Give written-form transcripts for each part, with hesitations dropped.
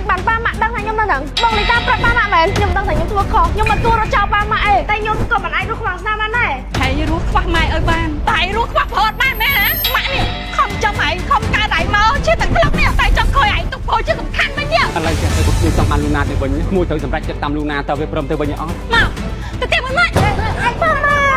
បានប៉ាម៉ាក់ដឹងថាខ្ញុំនៅហ្នឹងបងលីតាប្រាប់ប៉ាម៉ាក់មែនខ្ញុំដឹងថាខ្ញុំធ្វើខុសខ្ញុំមិនគួររត់ចោលប៉ាម៉ាក់ឯងតែខ្ញុំក៏មិនអាចរស់ខ្វះស្នាបានដែរ ហើយរស់ខ្វះម៉ែឲ្យបានតែរស់ខ្វះប្រុសបានមែនណាម៉ាក់នេះខំចាំឯងខំកើតឯងមកជាទាំងក្លឹបនេះតែចង់ខ້ອຍឯងទុកព្រោះជាសំខាន់វិញនេះ ឥឡូវចេះទៅក្មួយចង់បានលូណាទៅវិញក្មួយត្រូវសម្រេចចិត្តតាមលូណាតើវាព្រមទៅវិញអត់ មកទៅទៀតមួយម៉ាក់ ប៉ាម៉ាក់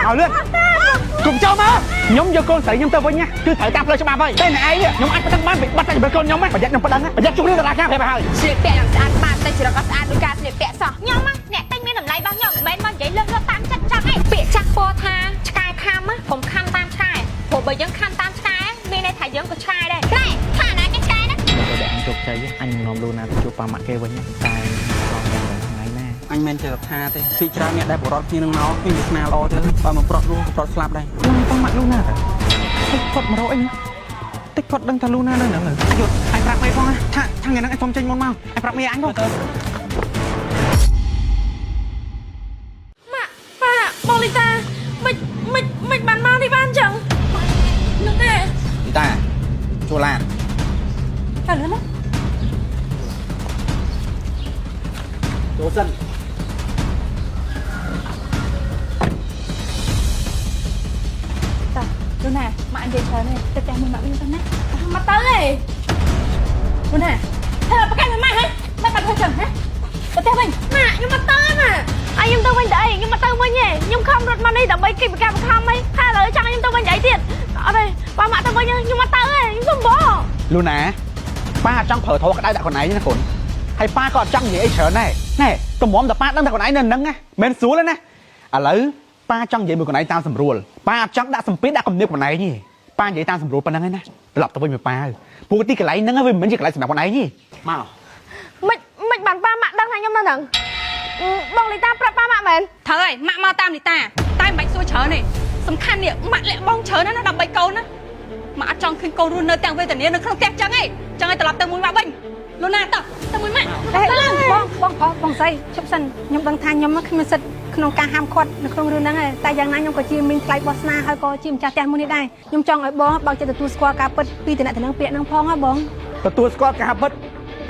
ឲ្យលឿនកុំចូលមកខ្ញុំយកកូនស្រីខ្ញុំទៅវិញណាគឺត្រូវតាមផ្លូវច្បាប់ហើយតែអ្នកឯងខ្ញុំអាចប្តឹងបានពីបាត់តែជំរឿនកូនខ្ញុំណាប្រយ័ត្នខ្ញុំប្តឹងប្រយ័ត្នជួបរឿងតុលាការប្រាប់ឲ្យហើយ ស្លៀកពាក់យ៉ាងស្អាតបាតតែចរិតអត់ស្អាតដូចការស្លៀកពាក់សោះខ្ញុំអ្នកតែមានតម្លៃរបស់ខ្ញុំមិនមែនមកនិយាយលើសលប់តាមចិត្តចង់ឯងពាក្យចាស់ពោថាឆ្កែខំកុំខំតាមឆ្កែព្រោះបើយើងខំតាមឆ្កែមានន័យថាយើងក៏ឆ្កែដែរណែថាណាគេឆ្កែណា ទៅដែលអញជោគជ័យអញនឹងនាំលូណាទៅជួបប៉ាម៉ាក់គេវិញតែឡងយ៉ាងថ្ងៃណា អញមិនចេះថាទេពីច្រើនអ្នកដែលបរត់គ្នានឹងមកគ្មានវាសនាល្អទេបើមកប្រត់រស់ក៏ប្រត់ស្លាប់ដែរ នឹងប៉ាម៉ាក់លូណាតើគាត់មករកអីតិចគាត់ដឹងថាលូណានៅហ្នឹង អាយុអញប្រាប់មេផងថាថាថ្ងៃហ្នឹងអញសុំចេញមុនមកអញប្រាប់មេអញផង ម៉ាក់ប៉ាបងលីតាមិនមិនមិនបានមកនេះបានចឹងនឹងទេ លីតាចូលឡាន ទៅលឿនណា ចូលសិន តើលូណាម៉ាក់និយាយច្រើនទេទៅផ្ទះមួយម៉ាក់វិញទៅណា មកទៅឯង លូណាធ្វើប្រកាន់ម៉ាក់ហ៎មិនបាត់ធ្វើចឹងហ៎ទៅផ្ទះវិញ ម៉ាក់ខ្ញុំមកទៅម៉ាក់ឲ្យខ្ញុំទៅវិញទៅអីខ្ញុំមកទៅវិញឯងខ្ញុំខំរត់មកនេះដើម្បីគេប្រកាសបង្ខំអីហើយឥឡូវចង់ឲ្យខ្ញុំទៅវិញទៅអីទៀតអត់ទេប៉ាម៉ាក់ទៅវិញខ្ញុំមកទៅឯងខ្ញុំសុំបង លូណាប៉ាអត់ចង់ប្រើធေါ်ក្តៅដាក់ខ្លួនឯងណាកូនហើយប៉ាក៏អត់ចង់និយាយអីច្រើនដែរណែតម្រាំតែប៉ាដឹងថាខ្លួនឯងនៅហ្នឹងណាមិនស្រួលទេណាឥឡូវប៉ាចង់និយាយមួយខ្លួនឯងតាមសម្រួលប៉ាអត់ចង់ដាក់សម្ពាធដាក់គំនាបខ្លួនឯងទេប៉ានិយាយតាមសម្រួលប៉ុណ្្នឹងឯណាត្រឡប់ទៅវិញមួយប៉ាព្រោះទីកន្លែងហ្នឹងវាមិនមែនជាកន្លែងសម្រាប់ខ្លួនឯងទេមក មិនមិនបានប៉ាម៉ាក់ដឹងថាខ្ញុំនៅហ្នឹងបងលីតាប្រាប់ប៉ាម៉ាក់មែន ត្រូវហើយម៉ាក់មកតាមលីតាតែមិនបាច់សួរច្រើនទេសំខាន់នេះម៉ាក់លាក់បងច្រើនណាស់ដើម្បីកូនណាម៉ាក់អត់ចង់ឃើញកូនរស់នៅទាំងវេទនានៅក្នុងផ្ទះចឹងឯងចឹងឲ្យត្រឡប់ទៅមួយម៉ាក់វិញលូណាតោះទៅមួយម៉ាក់ បងបងប្រុសបងស្រីជប់សិនខ្ញុំដឹងថាខ្ញុំគ្មានសិទ្ធិក្នុងការហាមឃាត់នៅក្នុងរឿងហ្នឹងឯងតែយ៉ាងណាខ្ញុំក៏ជាមីងថ្លៃបោះស្នាហើយក៏ជាម្ចាស់ផ្ទះមួយនេះដែរខ្ញុំចង់ឲ្យបងបើកចិត្តទទួលស្គាល់ការពិតពីតំណែងពាក្យហ្នឹងផងហ៎បង ទទួលស្គាល់ការពិត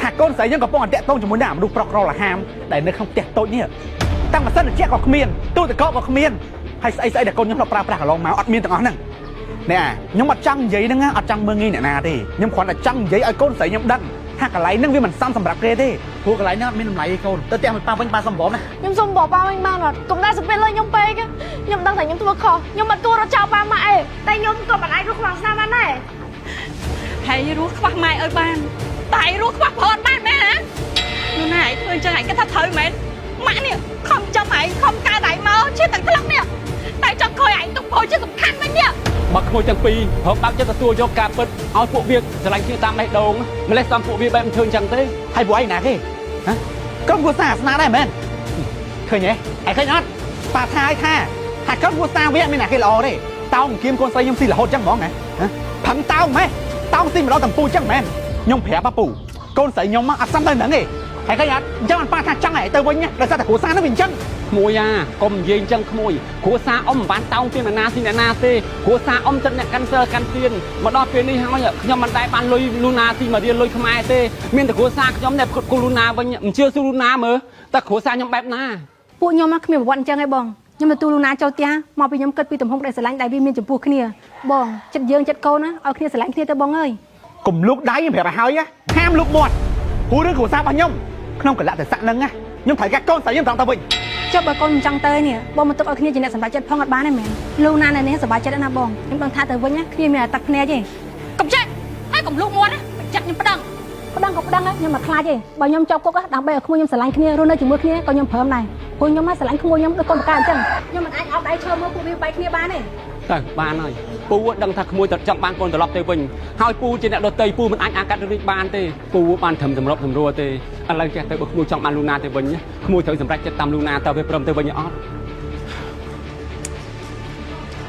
ថាកូនស្រីយើងកំពុងអតាក់ទងជាមួយនឹងមនុស្សប្រុសក្រលហាមដែលនៅក្នុងផ្ទះតូចនេះតាំងម៉ាស៊ីនត្រជាក់ក៏គ្មានទូទឹកកកក៏គ្មានហើយស្អីស្អីដែលកូនខ្ញុំធ្លាប់ប្រើប្រាស់កន្លងមកអត់មានទាំងអស់ហ្នឹងណែខ្ញុំអត់ចង់និយាយហ្នឹងអត់ចង់មើងងាយអ្នកណាទេខ្ញុំគ្រាន់តែចង់និយាយឲ្យកូនស្រីខ្ញុំដឹងថាកន្លែងហ្នឹងវាមិនសមសម្រាប់គេទេព្រោះកន្លែងហ្នឹងអត់មានតម្លៃទេកូនទៅផ្ទះមួយប៉ាវិញប៉ាសំបំណា ខ្ញុំសុំបងប៉ាវិញបានអត់កុំដាក់សម្ពាធលើខ្ញុំពេកខ្ញុំដឹងថាខ្ញុំធ្វើខុសខ្ញុំមិនគួររត់ចោលប៉ាម៉ាក់ឯងតែខ្ញុំក៏មិនអាចរស់ខ្វះស្នាបានដែរ ហើយរស់ខ្វះម៉ែឲ្យបានតែរស់ខ្វះប្រុសបានមែនណាលូណាឯងធ្វើចឹងឯងគិតថាត្រូវមែនម៉ាក់នេះខំចាំឯងខំកើតឯងមកជាទាំងក្លឹបនេះតែចង់ខ້ອຍឯងទុកព្រោះជាសំខាន់វិញនេះ បើក្មួយទាំងពីរព្រមបើកចិត្តទទួលយកការពិតឲ្យពួកវាស្រឡាញ់គ្នាតាមបេះដូងម្លេះសំពួកវាបែបមិនធ្វើអញ្ចឹងទេ ហើយពួកឯងណាគេហ៎ក្រុមគ្រួសារស្នាដែរមែនឃើញទេឯងឃើញអត់ប៉ាថាឲ្យថាថាក្រុមគ្រួសារវាអត់មានណាគេល្អទេតោងគៀមកូនស្រីខ្ញុំស៊ីរហូតចឹងហ្មងណាហ៎ផឹងតោងម៉េះតោងស៊ីម្ដងទាំងពូចឹងមែនខ្ញុំប្រាប់ប៉ាពូកូនស្រីខ្ញុំអត់សមទៅហ្នឹងទេហើយឃើញអត់អញ្ចឹងអត់ប៉ាថាចង់ឲ្យទៅវិញដោយសារតែគ្រួសារហ្នឹងវាអញ្ចឹង ក្មួយអាកុំនិយាយអញ្ចឹងក្មួយគ្រួសារអ៊ំមិនបានតោងពីអ្នកណាស៊ីអ្នកណាទេគ្រួសារអ៊ំចិត្តអ្នកកាន់សើកាន់ទៀនមកដល់ពេលនេះហើយខ្ញុំមិនដែលបានលុយលូណាស៊ីមករៀលលុយខ្មែរទេមានតែគ្រួសារខ្ញុំដែលផ្គត់ផ្គង់លូណាវិញមិនជឿស៊ូលូណាមើលតែគ្រួសារខ្ញុំបែបណា ពួកខ្ញុំគ្មានប្រវត្តិអញ្ចឹងឯងបងខ្ញុំទទួលលូណាចូលផ្ទះមកពីខ្ញុំគិតពីទំហំក្តីស្រឡាញ់ដែលវាមានចំពោះគ្នាបងចិត្តយើងចិត្តកូនណាឲ្យគ្នាស្រឡាញ់គ្នាទៅបងអើយក ុំលូកដៃខ្ញុំប្រាប់ឲ្យហើយហាមលូកមាត់ព្រោះរឿងគ្រួសាររបស់ខ្ញុំក្នុងកលៈទេសៈហ្នឹងណាខ្ញុំត្រូវការកូនស្រីខ្ញុំត្រង់ទៅវិញ ចុះបើកូនមិនចង់ទៅនេះបងមកទុកឲ្យគ្នាជាអ្នកសម្រេចចិត្តផងអត់បានទេមែនលូណានៅនេះសប្បាយចិត្តណាស់បងខ្ញុំដឹងថាទៅវិញគ្នាមានតែទឹកភ្នែកទេ កុំចេះហើយកុំលូកមាត់ណាបញ្ចាក់ខ្ញុំប្តឹង ប្តឹងក៏ប្តឹងខ្ញុំមិនខ្លាចទេបើខ្ញុំជាប់គុកដើម្បីឲ្យក្មួយខ្ញុំស្រឡាញ់គ្នារស់នៅជាមួយគ្នាក៏ខ្ញុំព្រមដែរព្រោះខ្ញុំស្រឡាញ់ក្មួយខ្ញុំដូចកូនបកាអញ្ចឹងខ្ញុំមិនអាចអោបដៃឈើមើលពួកវាបែកគ្នាបានទេ ទៅបានហើយពូដឹងថាក្មួយត្រចង់បានកូនត្រឡប់ទៅវិញហើយពូជាអ្នកដតីពូមិនអាចអាកាត់រឿងនេះបានទេពូបានត្រឹមសម្របសម្រួលទេឥឡូវចេះទៅបើក្មួយចង់បានលូណាទៅវិញក្មួយត្រូវសម្រេចចិត្តតាមលូណាតើវាព្រមទៅវិញអត់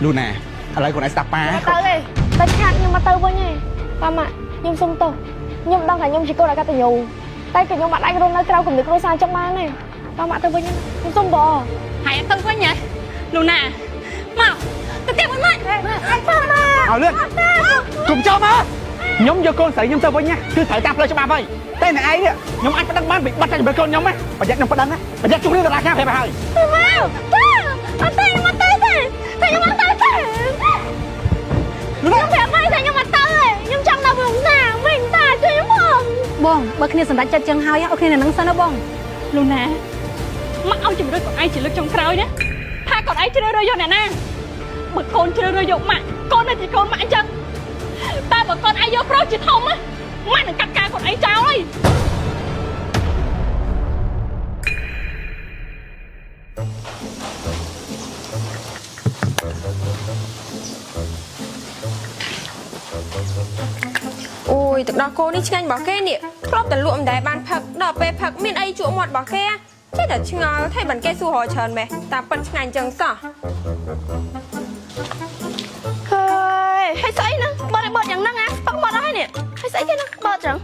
លូណាឥឡូវខ្លួនឯងស្ដាប់ប៉ា មកទៅឯងតែខាតខ្ញុំមកទៅវិញឯងប៉ាម៉ាក់ខ្ញុំសុំទោសខ្ញុំដឹងថាខ្ញុំជាកូនអកតញ្ញូតែក៏ខ្ញុំអត់អាចរស់នៅក្រៅគំនិតគ្រួសារចឹងបានទេប៉ាម៉ាក់ទៅវិញខ្ញុំសុំបង ហើយទៅវិញហ៎លូណាមកទៅទៀតមួយម៉ាក់ ប៉ាម៉ាក់ ឲ្យលឿនកុំចូលមក ខ្ញុំយកកូនស្រីខ្ញុំទៅវិញណាគឺត្រូវតាមផ្លូវច្បាប់ហើយតែអ្នកឯងនេះខ្ញុំអាចប្តឹងបានពីបាត់តែជំរឿកូនខ្ញុំណាប្រយ័ត្នខ្ញុំប្តឹងណាប្រយ័ត្នជួបរឿងតុលាការប្រាប់ឲ្យហើយ មកតាអត់ទេខ្ញុំអត់ទៅទេតែខ្ញុំអត់ទៅទេខ្ញុំប្រាប់ហើយថាខ្ញុំអត់ទៅទេខ្ញុំចង់នៅវងសាវិញតាជួយខ្ញុំផង បងបើគ្នាសម្រេចចិត្តចឹងហើយអូខេនៅនឹងសិនណាបង លូណាម៉ាក់ឲ្យជំរឿនកូនឯងជាលើកចុងក្រោយណាថាកូនឯងជ្រើសរើសយកអ្នកណាបើកូនជ្រើសរើសយកម៉ាក់កូននៅជាកូនម៉ាក់អញ្ចឹងតែបើកូនឯងយកប្រុសជាធំណាម៉ាក់នឹងកាត់ការកូនឯងចោលហើយ អូយទឹកដោះគោនេះឆ្ងាញ់របស់គេនេះធ្លាប់តែលក់មិនដែលបានផឹកដល់ពេលផឹកមានអីជក់មាត់របស់គេចេះតែឆ្ងល់ថៃបានគេសួររកច្រើនម៉េះតាមពិតឆ្ងាញ់ចឹងសោះ ហើយហើយស្អីហ្នឹងបើតែបត់យ៉ាងហ្នឹងអាស្ពឹកមកដល់ហើយនេះហើយស្អីគេហ្នឹងបត់ចឹង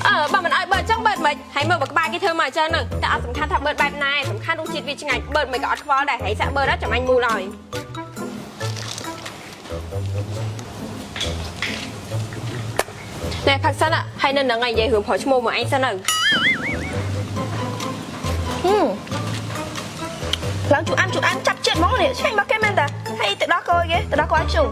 អើបើមិនឲ្យបឺតចឹងបឺតមិនហើយមើលបើក្បាលគេធ្វើមកចឹងហ្នឹងតែអត់សំខាន់ថាបឺតបែបណាឯងសំខាន់រសជាតិវាឆ្ងាញ់បឺតមិនក៏អត់ខ្វល់ដែរហើយសាក់បឺតដល់ចាំអញមូលឲ្យណែផឹកសិនហើយនៅនឹងឯងនិយាយរឿងប្រុសឈ្មោះមកឯងសិនទៅ ឡើងជូអានជូអានចាប់ចិត្តហ្មងនេះឆ្ងាញ់មកគេមែនតាហើយទៅដល់កោគេទៅដល់កោឲ្យជូ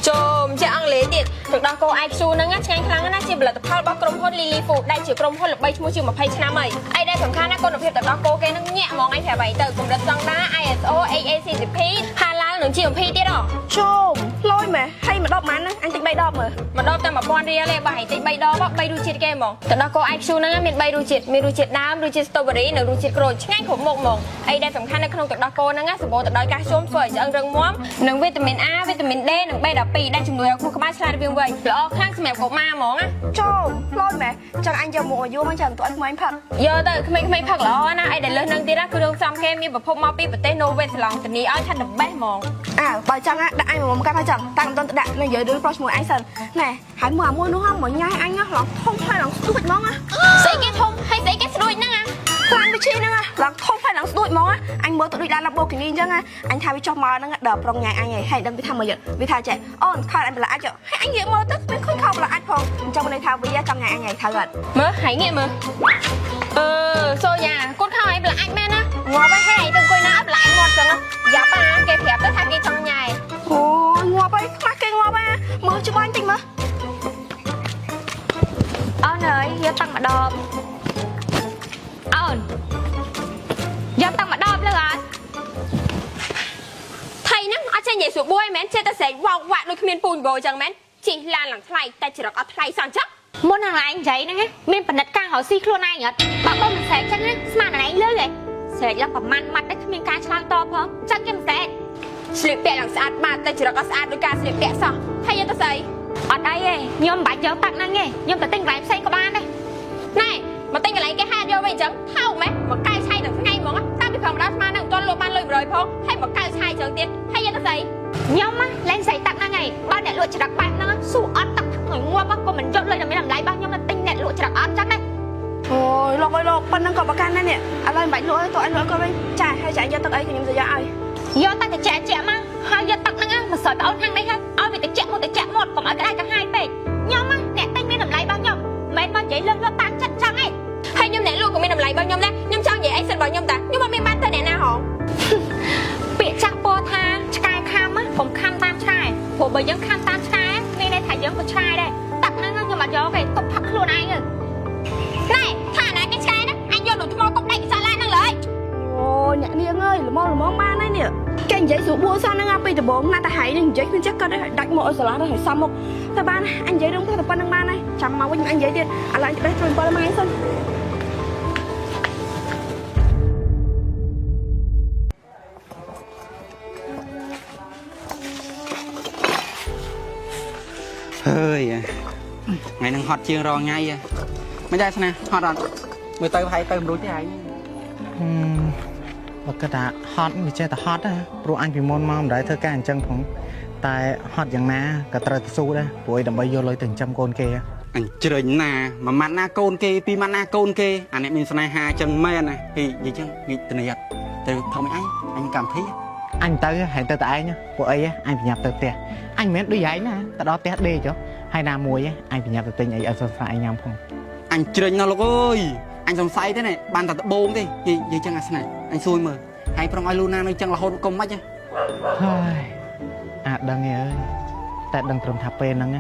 ចូលជាអង់គ្លេសទៀតទឹកដោះគោ IQ ហ្នឹងឆ្ងាញ់ខ្លាំងណាស់ជាផលិតផលរបស់ក្រុមហ៊ុន Lily Food ដែលជាក្រុមហ៊ុនល្បីឈ្មោះជាង20ឆ្នាំហើយអីដែលសំខាន់ណាគុណភាពទឹកដោះគោគេហ្នឹងញាក់ហ្មងឯងប្រាប់ឯងទៅកម្រិតស្តង់ដា ISO HACCP ហាឡាល់និង GMP ទៀតហ៎ ចូលលយមែហើយមួយដបប៉ុន្មានហ្នឹងអញទិញ3ដបមើល មួយដបតែ1000រៀលទេបើឯងទិញ3ដប3រសជាតិគេហ្មងទឹកដោះគោ IQ ហ្នឹងមាន3រសជាតិមានរសជាតិដើមរសជាតិ strawberry និងរសជាតិក្រូចឆ្ងាញ់គ្រប់មុខហ្មងអីដែលសំខាន់នៅក្នុងទឹកដោះគោហ្នឹងសម្បូរទៅដោយកាល់ស្យូមធ្វើឲ្យឆ្អឹងរឹងមាំនិងវីតាមីន A វីតាមីន D និង B12 ដែលជំនួយឲ្យខួរក្បាលឆ្លាតវាងវៃល្អខ្លាំងសម្រាប់កុមារហ្មងណា ចូលលយមែចឹងអញយកមកយូរមកចាំតួអញក្មេងផឹក យកទៅក្មេងៗផឹកល្អណាស់អីដែលលើសនឹងទៀតណាគឺរឿងសំគេមានប្រភពមកពីប្រទេសណូវេសឡង់ធានាឲ្យថា the best ហ្មង អើបើចឹងដាក់អញមកមកកាត់ហើយចឹងតាំងមិនទាន់ទៅដាក់នឹងនិយាយរឿងប្រុសឈ្មោះអញសិនណែហើយមួយអាមួយនោះហ៎មកញ៉ៃអញឡើងធំហើយឡើងស្ដួចហ្មងណា ស្អីគេធំហើយស្អីគេស្ដួចហ្នឹងអា ខ្លាំងវិឈីហ្នឹងឡើងធំហើយឡើងស្ដួចហ្មងអញមើលទៅដូចឡានឡាបូគីនីអញ្ចឹងអញថាវាចុះមកហ្នឹងដល់ប្រុងញ៉ៃអញហើយដឹងវាថាមកយវាថាចេះអូនខោអញប្រឡាក់ហើយអញងាកមើលទៅមិនឃើញខោប្រឡាក់ផងអញ្ចឹងមានន័យថាវាចង់ញ៉ៃអញហើយត្រូវអត់ មើលហើយងាកមើលអឺសូយ៉ាកូនខោឯងប្រឡាក់មែនណាងាប់ហើយហើយឯងទៅអង្គុយណាអត់ប្រឡាក់មាត់ចឹងយ៉ាប់អាគេប្រាប់ទៅថាគេចង់ញ៉ៃ អូងាប់ហើយខ្មាស់គេងាប់អាមើលច្បាស់តិចមើល អូនអើយយកតាំងម្ដបអូនយកតាំងម្ដបលើអត់ថៃហ្នឹងអត់ចេះនិយាយស្រួលបួយមែនចេះតែស្រែកវោកវាក់ដូចគ្មានពូនបោចឹងមែនជិះឡានឡើងថ្លៃតែចរិតអត់ថ្លៃសោះចឹង មុននឹងឯងនិយាយហ្នឹងណាមានប៉និតការរកស៊ីខ្លួនឯងអត់បើបងមិនស្រែកចឹងណាស្មានតែឯងលើឯងស្រែកឡើងប្រមាណម៉ាត់តែគ្មានការឆ្លើយតបផងចឹងគេមិនស្រែក ស្លៀកពាក់ឡើងស្អាតបាតតែចរិតអត់ស្អាតដូចការស្លៀកពាក់សោះហើយយកទៅស្អី អត់អីទេខ្ញុំមិនបាច់យកតាក់ហ្នឹងទេខ្ញុំទៅទិញកន្លែងផ្សេងក៏បានដែរ ណែមកទិញកន្លែងគេហាយកវិញអញ្ចឹងថោកម៉េះមកកៅឆៃទាំងថ្ងៃហ្មងតាំងពីព្រឹកម្ដងស្មានហ្នឹងមិនទាន់លក់បានលុយ100ផងហើយមកកៅឆៃចឹងទៀតហើយយកទៅស្អី ខ្ញុំណាលែងស្រែកតាក់ហ្នឹងឯងបើអ្នកលក់ច្រឹកបែបហ្នឹងស៊ូអត់តាក់ងងាប់ក៏មិនយកលុយតែមានតម្លៃរបស់ខ្ញុំទៅទិញអ្នកលក់ច្រឹកអត់ចឹងដែរ អូយលោកអើយលោកប៉ុណ្ណឹងក៏ប្រកាន់ដែរនេះឥឡូវមិនបាច់លក់ទេតោះអញលក់ក៏វិញចាហើយចាអញយកទឹកអីខ្ញុំទៅយកឲ្យ យកតែតិចជាមកហើយយកទឹកហ្នឹងមកស្រោចប្អូនខាងនេះហើយឲ្យវាតិចមកតិចមកកុំឲ្យក្តៅក្រហាយពេកខ្ញុំណាអ្នកទិញមានតម្លៃរបស់ខ្ញុំមិនមែនមកនិយាយលើសលប់តាមចិត្តចឹងឯង ហើយខ្ញុំអ្នកលក់ក៏មានតម្លៃរបស់ខ្ញុំដែរខ្ញុំចង់និយាយអីសិនរបស់ខ្ញុំតាខ្ញុំអត់មានបានទៅអ្នកណាហង ពាក្យចាស់ពោលថាឆ្កែខំកុំខំតាមឆ្កែព្រោះបើយើងខំតាមឆ្កែមានន័យថាយើងក៏ឆ្កែដែរទឹកហ្នឹងខ្ញុំអត់យកទេទុកផឹកខ្លួនឯងទៅ ណែថាណាគេឆ្កែណាអញយកដុំថ្មគប់ដៃកសាឡានហ្នឹងលើយ អូអ្នកនាងអើយល្មមល្មមបានហើយនេះគេនិយាយស្រួលបួលសោះហ្នឹងពីដំបងណាស់តែហៃនឹងនិយាយគ្មានចេះកាត់ទេដាច់មកឲ្យសាឡាទៅឲ្យសំមុខតែបានអញនិយាយរឿងផ្ទះតែប៉ុណ្្នឹងបានហើយចាំមកវិញអញនិយាយទៀតឥឡូវអញទៅជួយ7ម៉ែសិន ហើយថ្ងៃហ្នឹងហត់ជាងរងថ្ងៃមិនដែរស្នាហត់អត់មើលទៅហើយទៅមិនរួចទេហើយ បើគិតថាហត់វាចេះតែហត់ណាព្រោះអញពីមុនមកមិនដែលធ្វើការអញ្ចឹងផងតែហត់យ៉ាងណាក៏ត្រូវទៅស៊ូដែរព្រោះឯដើម្បីយកលុយទៅចិញ្ចឹមកូនគេ អញជ្រិញណាមួយម៉ាត់ណាកូនគេពីរម៉ាត់ណាកូនគេអានេះមានស្នេហាចឹងមែនណាពីនិយាយចឹងងាកធានាទៅថំអញអញកម្មវិធី អញទៅហែងទៅតែឯងព្រោះអីអញប្រញាប់ទៅផ្ទះអញមិនមែនដូចឯងណាទៅដល់ផ្ទះដេកចុះ ហើយណាមួយអញប្រញាប់ទៅទិញអីឲ្យសង្សារឯងញ៉ាំផង អញជ្រិញណាស់លោកអើយអញសង្ស័យទេណែបានតែដបងទេនិយាយចឹងអាស្នេហ៍អញសួយមើលហើយប្រុងឲ្យលូណានៅចឹងរហូតកុំម៉េចហ៎ ហើយអាចដឹងឯអើយតែដឹងត្រឹមថាពេលហ្នឹង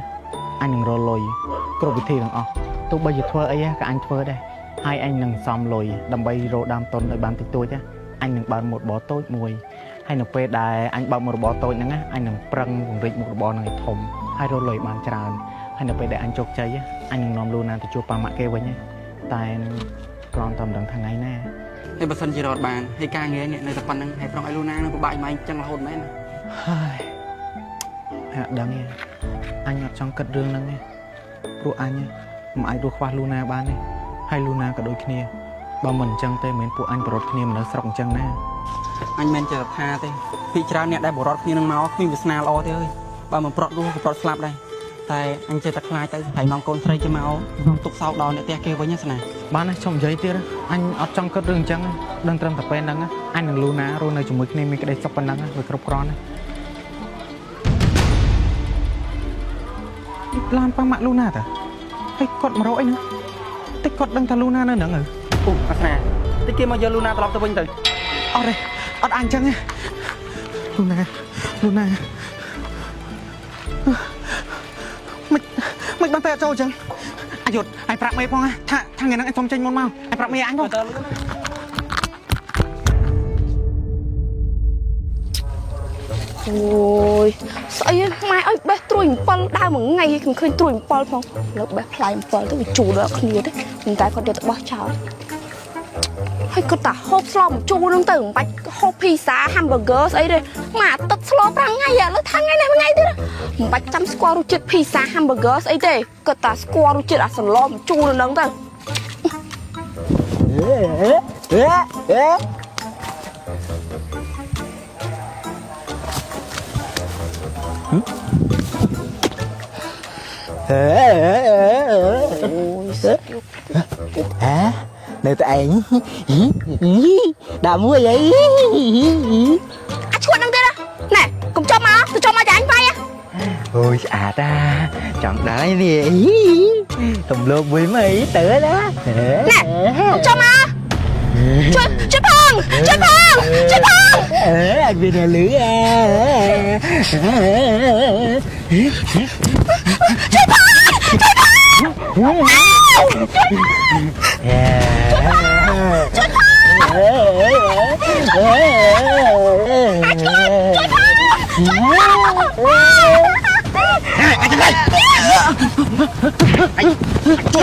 អញនឹងរលុយគ្រប់វិធីទាំងអស់ទោះបីជាធ្វើអីក៏អញធ្វើដែរហើយអញនឹងសំលុយដើម្បីរកដើមទុនឲ្យបានតិចតួចអញនឹងបើកមុខរបរតូចមួយហើយនៅពេលដែលអញបើកមុខរបរតូចហ្នឹងអញនឹងប្រឹងពង្រីកមុខរបរហ្នឹងឲ្យធំហើយរកលុយបានច្រើនហើយនៅពេលដែលអញជោគជ័យអញនឹងនាំលូណាទៅជួបប៉ាម៉ាក់គេវិញតែគ្រាន់តែមិនដឹងថាថ្ងៃណា ហើយបើសិនជារត់បានហើយការងារនេះនៅតែប៉ុណ្្នឹងហើយប្រុងឲ្យលូណានឹងពិបាកម៉ែចឹងរហូតមែន ហើយអាក់ដឹងទេអញអត់ចង់គិតរឿងហ្នឹងទេព្រោះអញមិនអាចរស់ខ្វះលូណាបានទេហើយលូណាក៏ដូចគ្នាបើមិនអញ្ចឹងទេមិនមែនពួកអញប្រត់គ្នាមិននៅស្រុកអញ្ចឹងណា អញមិនចេះថាទេពីច្រើនអ្នកដែលបរត់គ្នានឹងមកគ្មានវាសនាល្អទេអើយបើមិនប្រត់រស់ក៏ប្រត់ស្លាប់ដែរតែអញចេះតែខ្លាចទៅហើយនាំកូនស្រីគេមកខ្ញុំទុកសោកដល់អ្នកផ្ទះគេវិញណា បានណាខ្ញុំនិយាយទៀតអញអត់ចង់គិតរឿងអញ្ចឹងដឹងត្រឹមតែពេលហ្នឹងអញនិងលូណារស់នៅជាមួយគ្នាមានក្តីសុខប៉ុណ្ណឹងវាគ្រប់គ្រាន់ណាឡានប៉ាម៉ាក់លូណាតាហើយគាត់មករកអីហ្នឹងតិចគាត់ដឹងថាលូណានៅហ្នឹងហ៎ អូអាស្នាតិចគេមកយកលូណាត្រឡប់ទៅវិញទៅ អត់ទេអត់អញចឹងទេលូណាលូណាមិនបានតែអត់ចូលចឹងអាយុអញប្រាប់មេផងថាថ្ងៃហ្នឹងអញសុំចេញមុនមកអញប្រាប់មេអញផង អូយស្អីម៉ែឲ្យបេះត្រួយ7ដើមមួយថ្ងៃខ្ញុំឃើញត្រួយ7ផងលើបេះផ្លែ7ទៅវាជូរដល់គ្នាទេប៉ុន្តែគាត់យកទៅបោះចោលហើយគាត់តាហូបស្លម្ជូរហ្នឹងទៅមិនបាច់ហូបភីសាហាំប៊ឺហ្គឺស្អីទេមួយអាទិត្យស្ល5ថ្ងៃឥឡូវថាថ្ងៃនេះមួយថ្ងៃទៀតមិនបាច់ចាំស្គាល់រសជាតិភីសាហាំប៊ឺហ្គឺស្អីទេគាត់តាស្គាល់រសជាតិអាស្លម្ជូរហ្នឹងទៅ ហ៎នៅតែឯងដាក់មួយអី អាឈួតហ្នឹងទៀតណែកុំចុះមកទៅចុះមកចាអញវាយ អូយស្អាតអាចង់ដល់នេះទំលោបមួយមអីទៅណា ណែកុំចុះមកជួយជួយផងជួយផងជួយផង អើអញមានអ្នកលឺអា ជួយផងជួយផងជួយផងអាចជួយផងជួយផង អញទៅអញជ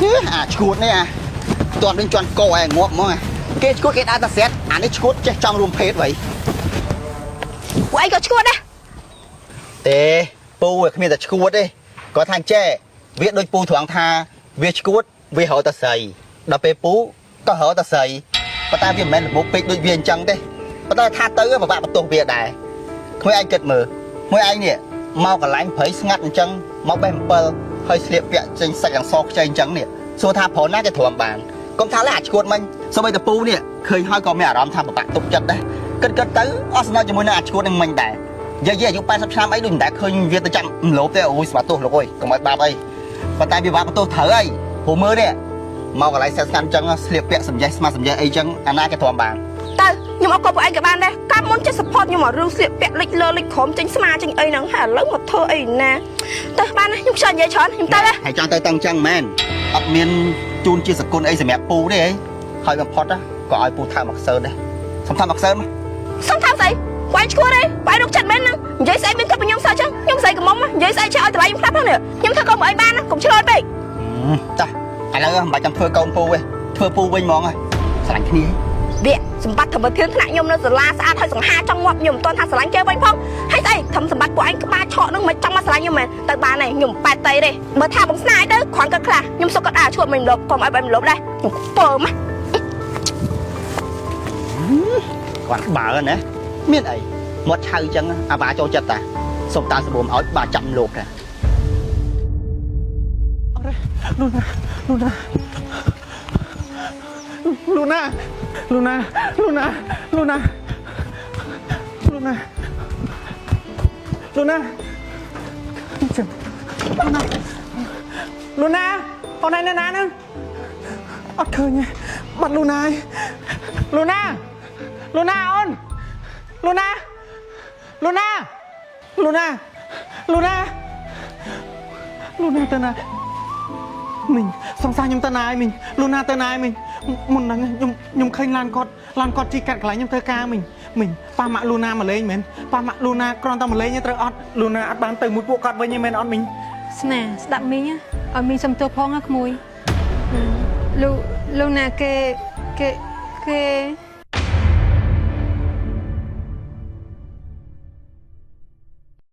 ួយអាឈួតនេះអាតន់នឹងជន់កឯងងាប់ហ្មងគេឈួតគេដើរតាស្រែតអានេះឈួតចេះចង់រួមភេទវ៉ៃ ពួកឯងក៏ឈួតដែរ ទេពូវាគ្មានតែឈួតទេគាត់ថាចេះវាដូចពូត្រង់ថាវាឈួតវារកតាស្រីដល់ពេលពូក៏រកតាស្រីប៉ុន្តែវាមិនមែនល្មុកពេកដូចវាអញ្ចឹងទេប៉ុន្តែថាទៅពិបាកបន្ទោសវាដែរក្មួយឯងគិតមើលមួយឯងនេះមកកន្លែងព្រៃស្ងាត់អញ្ចឹងមកបេះអំពិលហើយស្លៀកពាក់ចេញសាច់អង្សខ្ចីអញ្ចឹងនេះសួរថាប្រុសណាគេទ្រាំបានកុំថាឡើយអាឈួតមិញសូម្បីតែពូនេះឃើញហើយក៏មានអារម្មណ៍ថាពិបាកទុកចិត្តដែរគិតគិតទៅអស់សំណើជាមួយនឹងអាឈួតនឹងមិញដែរយាយអាយុ80ឆ្នាំអីដូចមិនដែលឃើញវាទៅចាំលោបទេអូយស្វាទោសលោកអើយកុំឲ្យបាបអីប៉ុន្តែវាបាបបន្ទោសត្រូវអីព្រោះមើលនេះមកកន្លែងសេះស្កាត់អញ្ចឹងស្លៀកពាក់សំយេះស្មាសំយេះអីចឹងអាណាគេទ្រាំបាន ទៅខ្ញុំអត់ក៏ពួកឯងក៏បានដែរកាលមុនចេះ support ខ្ញុំមករឿងស្លៀកពាក់លិចលើលិចក្រោមចេញស្មាចេញអីហ្នឹងហើយឥឡូវមកធ្វើអីណាទៅបានណាខ្ញុំខ្ជិលនិយាយច្រើនខ្ញុំទៅហ៎ ហើយចង់ទៅតឹងចឹងមែនអត់មានជូនជាសគុណអីសម្រាប់ពូទេអីហើយបំផុតក៏ឲ្យពូថើមកសើដែរសុំថើមកសើមក សុំថើស្អីពួកឯងឈួតទេពួកឯងរកចិត្តមែនហ្នឹងនិយាយស្អីមានគិតពីខ្ញុំសោះចឹងខ្ញុំស្អីកំមុំនិយាយស្អីចេះឲ្យតម្លៃខ្ញុំខ្លះផងនេះខ្ញុំធ្វើកុំឲ្យបានណាកុំឆ្លើយពេក ចាឥឡូវមិនបាច់ចាំធ្វើកូនពូទេធ្វើពូវិញហ្មងស្រឡាញ់គ្នា វាសម្បត្តិធម្មធានថ្នាក់ខ្ញុំនៅសាលាស្អាតហើយសង្ហាចង់ងាប់ខ្ញុំមិនទាន់ថាស្រឡាញ់គេវិញផងហើយស្អីធំសម្បត្តិពួកឯងក្បាលឆក់នឹងមិនចង់មកស្រឡាញ់ខ្ញុំមែនទៅបានហើយខ្ញុំប៉ែតតៃទេបើថាបងស្នាយទៅគ្រាន់គាត់ខ្លះខ្ញុំសុខគាត់អាឈួតមិនលបកុំឲ្យបែបមិនលបដែរខ្ញុំខ្ពើម គាត់បើណាមានអីមាត់ឆៅអញ្ចឹងអាវ៉ាចូលចិត្តតាសុំតាសបូមឲ្យបាទចាំលោកតា លូណាលូណាលូណាលូណាលូណាលូណាលូណាលូណាចាំលូណាលូណាអូនឯងនៅណាហ្នឹងអត់ឃើញទេបាត់លូណាហើយលូណាលូណាអូនលូណាលូណាលូណាលូណាលូណាទៅណា មីងសង្សារខ្ញុំទៅណាហើយមីងលូណាទៅណាហើយមីងមុនហ្នឹងខ្ញុំឃើញឡានគាត់ឡានគាត់ជីកាត់កន្លែងខ្ញុំធ្វើការមីងមីងប៉ាម៉ាក់លូណាមកលេងមែនប៉ាម៉ាក់លូណាគ្រាន់តែមកលេងទេត្រូវអត់លូណាអត់បានទៅមួយពួកគាត់វិញទេមែនអត់មីង ស្នាស្ដាប់មីងណាឲ្យមីងសុំទោសផងណាក្មួយលូលូណាគេគេគេ